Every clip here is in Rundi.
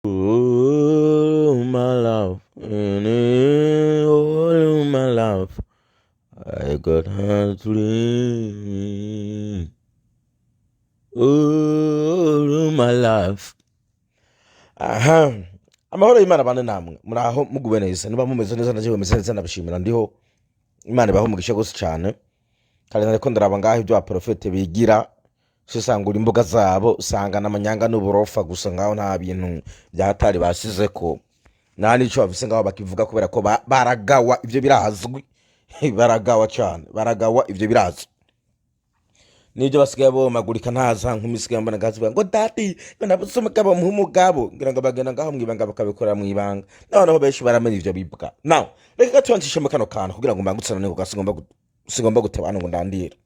All my life, all my life, I got a dream. All my life. Aha. Amahoro y'Imana bane namwe. Muraho muguwe neza. Niba mumeze neza, naje mumeze neza, ndabishimira ndiho. Imana ibaho umugisha gose cyane. Kandi nariko ndaraba ngaho ibyo abaprofete bigira, sesangura imbuga zabo, usanga n'amanyanga n'uburofa gusa. Ngaho nta bintu bya hatari basizeko, nta n'ico bafise ngaho bakivuga, kubera ko baragawa. Ivyo birazwi, baragawa cyane, baragawa, ivyo birazwi. Nibyo basigaye bomagurika. Ntaza nkumi isigaye mbona ngaho zivuga ngo "Daddy", ngo nabuze umugabo, muhe umugabo. Ngira ngo bagenda ngaho mwibanga, bakabikorera mwibanga. Noneho benshi baramenya ivyo bibwa. Now reka gato nshishemo kano kantu kugira ngo mbangutse none sigomba guteba hano ngo ndandire.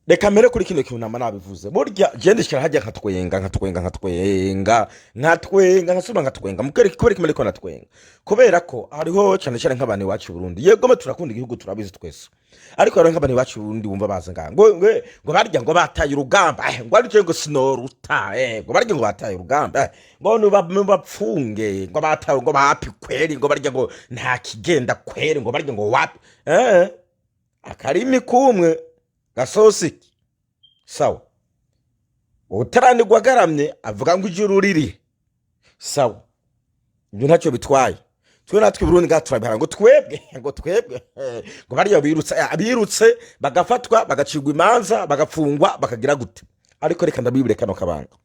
Reka mbere kuri kino kintu nama nabivuze. Burya je ndishikira hajya nkatwenga, nkatwenga, nkatwenga, nkatwenga, nkasubira nkatwenga. Mukere kubera kimwe, ariko natwenga kubera ko hariho cyane cyane nk'abantu iwacu i Burundi. Yego me, turakunda igihugu, turabizi twese, ariko hariho nk'abantu iwacu i Burundi wumva baza ngaha ngo barya ngo bataye urugamba, ngo ariko ngo sinoruta, ngo barya ngo bataye urugamba, ngo nubapfunge, ngo bataye, ngo bapi kweri, ngo barya ngo nta kigenda kweri, ngo barya ngo wapi. Akarimi kumwe gasosiki sawa. Utaranirwa agaramye avuga ngo ijuru riri sawa. Ibyo ntacyo bitwaye. Twe natwe i Burundi ngaha turabihara ngo twebwe ngo bariya birutse, abirutse bagafatwa, bagacirwa imanza, bagafungwa, bakagira gute. Ariko reka ndabibire kano kabanga.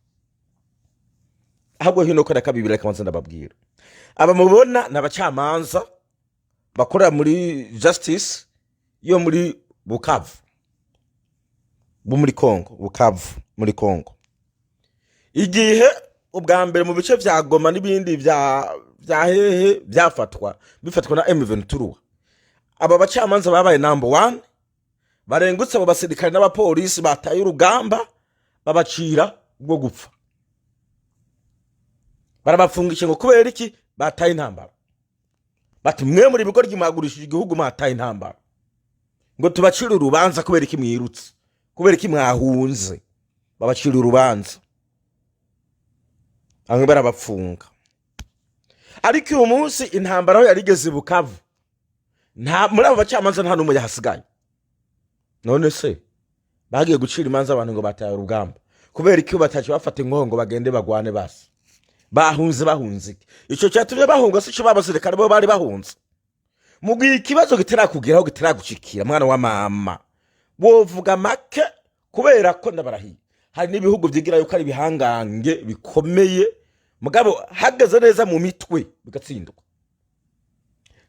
Ahubwo hino ko ndakabibire, reka manza ndababwira. Aba mubona ni abacamanza bakorera muri justice yo muri Bukavu, bo muri Congo, Bukavu muri Congo. Igihe ubwa mbere mu bice vya Goma n'ibindi vya hehe byafatwa, bifatwa na M23, aba bacamanza babaye number one. Barengutse abo basirikare n'abapolisi bataye urugamba, babacira bwo gupfa, barabafungisha. Ngo kubera iki? Bataye intambara. Bati mwe muri bigoryi, mwagurishije igihugu, mwataye intambara, ngo tubacire urubanza kubera iki mwirutse, kubera iki mwahunze. Babacira urubanza, bamwe barabafunga. Ariko uyu munsi intambara aho yari igeze i Bukavu, nta muri abo bacamanza nta n'umwe yahasigaye. None se bagiye gucira imanza abantu ngo bataye urugamba, kubera iki bataje bafata inkongo bagende bagwane? Basi bahunze, bahunze iki? Ico cyatumye bahunga si cyo babasirikare bo bari bahunze. Mu gihe ikibazo gitarakugeraho, kitaragushikira, mwana wa mama, wovuga make, kubera ko ndabarahiye hari n'ibihugu vyigira yuko ari ibihangange bikomeye, mugabo hageze neza mu mitwe bigatsindwa,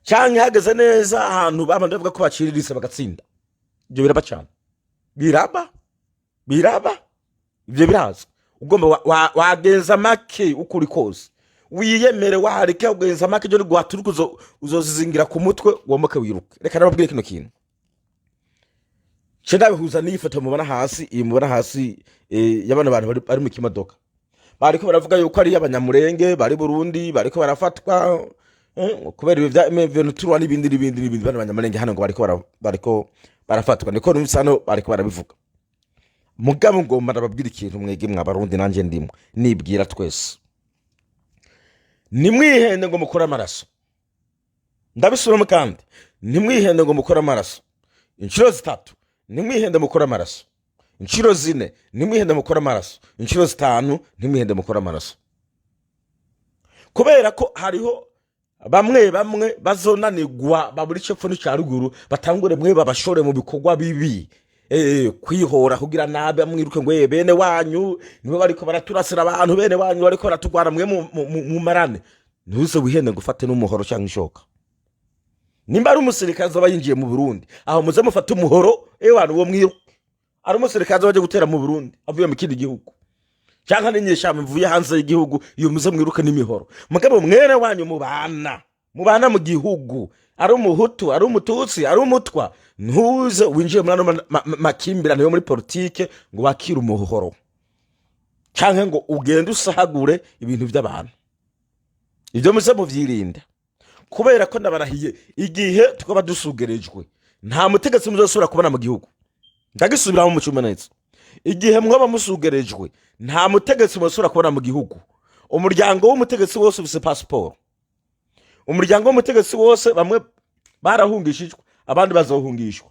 canke hageze neza ahantu babandi bavuga ko baciriritse bagatsinda. Ibyo biraba cyane, biraba, biraba, ibyo birazwi. Ugomba wagenza make uko uri kose, wiyemere, wareke ugenza make. Ibyo niguhaturuka uzozizingira ku mutwe, womoke wiruke. Reka nababwire kino kintu ce ndabihuza n'iyi foto mubona hasi, iyi mubona hasi, y'abano bantu bari mu kimodoka. Bariko baravuga yuko ari Abanyamurenge bari Burundi bariko barafatwa, kubera ibi vya M23 n'ibindi n'ibindi n'ibindi. Bano Banyamurenge hano ngo bariko barafatwa, niko numvise hano bariko barabivuga. Mugabo ngomba ndababwira ikintu mwege mwa Barundi, nanjye ndimo nibwira twese: nimwihende ngo mukore amaraso. Ndabisubiramo kandi: ntimwihende ngo mukore amaraso. Inshuro zitatu: ntimwihende mukore amaraso. Inshuro zine: ntimwihende mukore amaraso. Inshuro zitanu: ntimwihende mukore amaraso. Kubera ko hariho bamwe bamwe bazonanigwa, babura icyo pfo n'icya ruguru, batangure mwe babashore mu bikorwa bibi, kwihora kugira nabi, amwiruke ngo "Bene wanyu nibo bariko baraturasira abantu, bene wanyu bariko baratugwana, mwe mumarane." Ntuze wihende ngo ufate n'umuhoro cyangwa ishoka. Nimba ari umusirikare azoba yinjiye mu Burundi, aho muze mufate umuhoro ewana uwo mwiruke. Ari umusirikare azoba aje gutera mu Burundi avuye mu kindi gihugu, cyangwa n'inyeshyamba ivuye hanze y'igihugu, iyo muze mwiruke n'imihoro. Mugabo mwene wanyu mubana mu gihugu, ari Umuhutu, ari Umututsi, ari Umutwa, ntuze winjiye muri ano makimbirane yo muri politike ngo wakire umuhoro cyangwa ngo ugende usahagure ibintu by'abantu. Ibyo muze mubyirinda, kubera ko ndabarahiye igihe twaba dusugerejwe, nta mutegetsi muzosubira kubona mu gihugu. Ndagisubiramo mu cyumba neza. Igihe mwaba musugerejwe, nta mutegetsi musubira kubona mu gihugu. Umuryango w'umutegetsi wose ufise pasiporo. Umuryango w'umutegetsi wose, bamwe barahungishijwe, abandi bazohungishwa,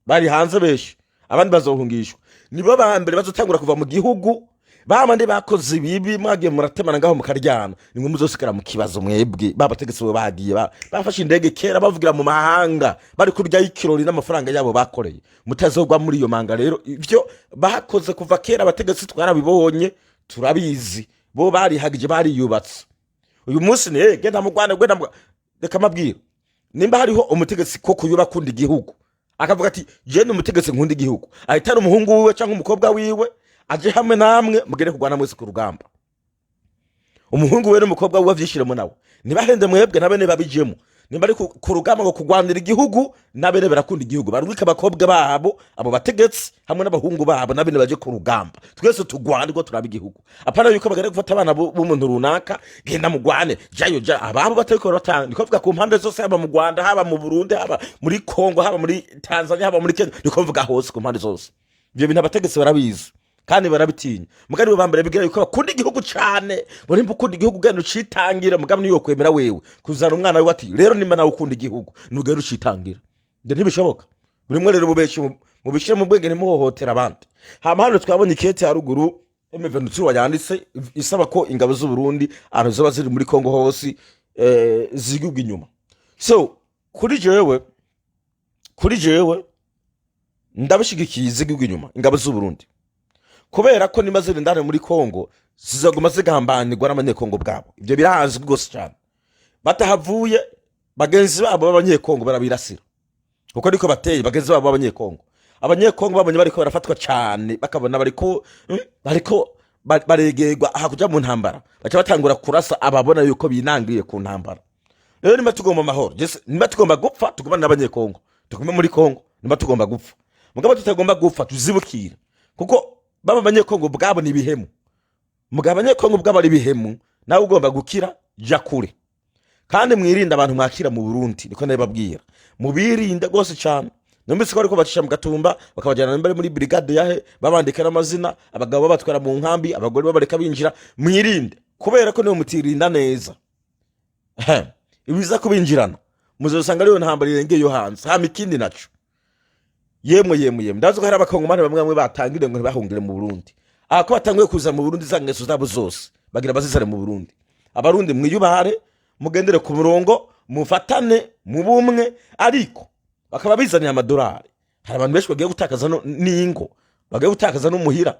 bari hanze benshi, abandi bazohungishwa. Nibo ba mbere bazotangura kuva mu gihugu. Babandi bakoze ibibi mwagiye muratemana ngaho mukaryana, nimwe muzosigara mu kibazo mwebwe. Babategetsi bo bagiye bafashe indege kera, bavugira mu mahanga, bari kurya ikirori n'amafaranga yabo bakoreye. Mutazogwa muri iyo manga. Rero ivyo bakoze kuva kera abategetsi twarabibonye, turabizi. Bo barihagije, bariyubatse. Uyu munsi ni "Eh, genda mugwane, genda mugwane." Reka mabwira, nimba hariho umutegetsi koko yuba akunda igihugu, akavuga ati: "Je ni umutegetsi nkunda igihugu", ahitana umuhungu wiwe cyangwa umukobwa wiwe, aje hamwe namwe mugere kurwana mwese ku rugamba. Umuhungu we n'umukobwa wiwe avyishiremo nawe, ntibahende mwebwe, nabene babijemo. Nimba ari ku rugamba ngo kurwanira igihugu, nabene barakunda igihugu, barungike abakobwa babo, abo bategetsi, hamwe n'abahungu babo, nabene baje ku rugamba, twese tugwane ko turaba igihugu. Apana yuko bagenda gufata abana b'umuntu runaka: "Genda mugwane, jayo ja." Ababo batariko baratanga. Niko mvuga ku mpande zose, haba mu Rwanda, haba mu Burundi, haba muri Kongo, haba muri Tanzania, haba muri Kenya. Niko mvuga hose, ku mpande zose. Ibyo bintu abategetsi barabizi kandi barabitinya. Mugani bo bambere bigira yuko bakunda igihugu cane, ngo nimba ukunda igihugu ugenda ucitangira. Mugabo niyo kwemera wewe kuzana umwana wiwe ati: "Rero nimba nawe ukunda igihugu, nugenda ucitangira." Ibyo ntibishoboka. Buri umwe rero mubeshi mubishyire mu bwenge, ntimuhohotera abandi. Hama hano twabonye ikete haruguru M23 yanditse isaba ko ingabo z'u Burundi ahantu ziba ziri muri Kongo hose zigugwa inyuma. So kuri jewe ndabishigikiye, zigugwa inyuma ingabo z'u Burundi, kubera ko niba ziri indani muri Kongo zizaguma zigambanirwa n'Abanyekongo bwabo. Ibyo birazwi rwose cyane. Batahavuye, bagenzi babo b'Abanyekongo barabirasira, kuko niko bateye. Bagenzi babo b'Abanyekongo, Abanyekongo babonye bariko barafatwa cyane, bakabona bariko bariko baregerwa aha kuja mu ntambara, baca batangura kurasa ababona yuko binangiriye ku ntambara. Rero nimba tugomba amahoro, nimba tugomba gupfa, tugumane n'Abanyekongo, tugume muri Kongo nimba tugomba gupfa. Mugabo tutagomba gupfa, tuzibukira, kuko baba Abanyekongo ubwabo ni ibihemu. Mugabo Abanyekongo ubwabo ari ibihemu, nawe ugomba gukira, jya kure. Kandi mwirinde abantu mwakira mu Burundi, niko nabibabwira, mubirinde rwose cyane. Numvise ko bariko bacisha mu Gatumba, bakabajyana bari muri brigade yahe, babandika n'amazina, abagabo babatwara mu nkambi, abagore babareka binjira. Mwirinde, kubera ko niyo mutirinda neza, ibiza kubinjirana muzosanga ariyo ntambara irengeye yo hanze. Hama ikindi naco, yemwe yemwe yemwe, ndazi ko hari Abakongomani bamwe bamwe batangire ngo ntibahungire mu Burundi. Aha ko batanguye kuza mu Burundi, za ngeso zabo zose bagira bazizane mu Burundi. Abarundi mwiyubahare, mugendere ku murongo, mufatane mu bumwe. Ariko bakaba bizaniye amadolari, hari abantu benshi bagiye gutakaza n'ingo, bagiye gutakaza n'umuhira,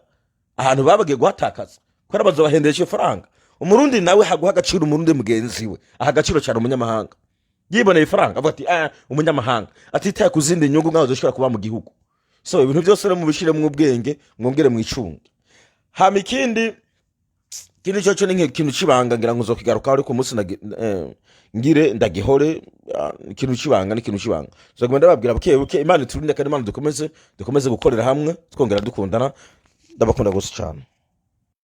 ahantu baba bagiye guhatakaza kubera bazobahendesha ifaranga. Umurundi nawe haguha agaciro Umurundi mugenzi we, aha agaciro cyane umunyamahanga. Yiboneye ifaranga avuga ati: "Ah, umunyamahanga", atitaye ku zindi nyungu nkaho zishobora kuba mu gihugu. So ibintu byose rero mubishiremo ubwenge, mwongere mwicunge. Hama ikindi cyo ni nk'ikintu c'ibanga, ngira ngo nzokigarukaho, ariko umunsi ngire ndagihore. Ikintu c'ibanga ni ikintu c'ibanga, nzoguma ndababwira buke buke. Imana iturinde kandi Imana dukomeze gukorera hamwe, twongera dukundana. Ndabakunda gose cyane.